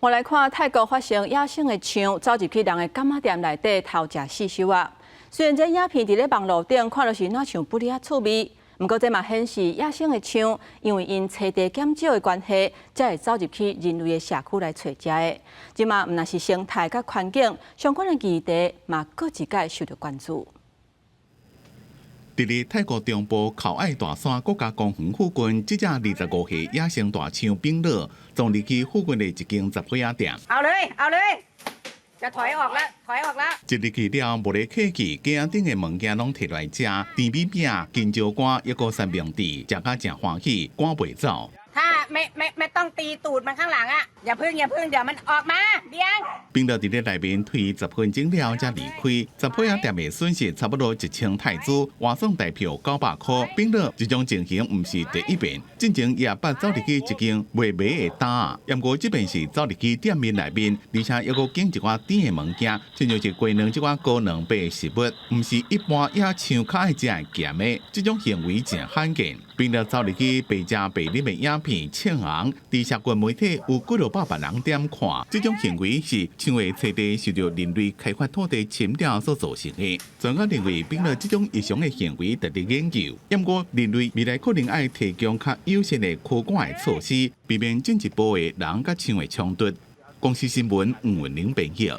我來看泰國發生野生的象走入去人的柑仔店內底偷食四獸仔。雖然這影片佇咧網路頂看著是若像不哩仔趣味，毋過這嘛顯示野生的象因為𪜶棲地減少的關係，才會走入去人類的社區來揣食的。這馬毋但是生態佮環境相關的議題，嘛閣一擺受著關注。佇咧泰國中部考愛大山國家公園附近，這隻25歲野生大象冰樂，撞入去附近的一間雜貨仔店。 เอาเลยเอาเลยจะถอยออกแล้วถอยออกแล้ว 一入去了，無咧客氣，架仔頂的物件攏提來食，甜米餅、金蕉乾，抑閣三明治，食甲誠歡喜，趕袂走。 ถ้าไม่ไม่ไม่ต้องตีตูดมันข้างหลังอ่ะอย่าพึ่งอย่าพึ่งเดี๋ยวมันออกมาเบียง 冰樂佇咧內面推10分鐘了才離開，雜貨仔店的損失差不多1000泰銖，換算台票900箍。冰樂這種情形毋是第一遍，進前也捌走入去一間賣糜的檔，毋過這遍是走入去店面內面，而且猶閣揀一寡甜的物件，親像是雞卵這款高蛋白的食物，毋是一般野象較愛食的鹹的，這種行為誠罕見。冰樂走入去白食白啉的影片唱紅，佇社群媒體有幾落百萬人點看，這種行為是象的棲地受著人類開發土地侵佔所造成的。專家認為，冰樂這種異常的行為值得研究。毋過，人類未來可能愛提供較友善的驅趕的措施，避免進一步的人佮象的衝突。公視新聞吳文玲編譯。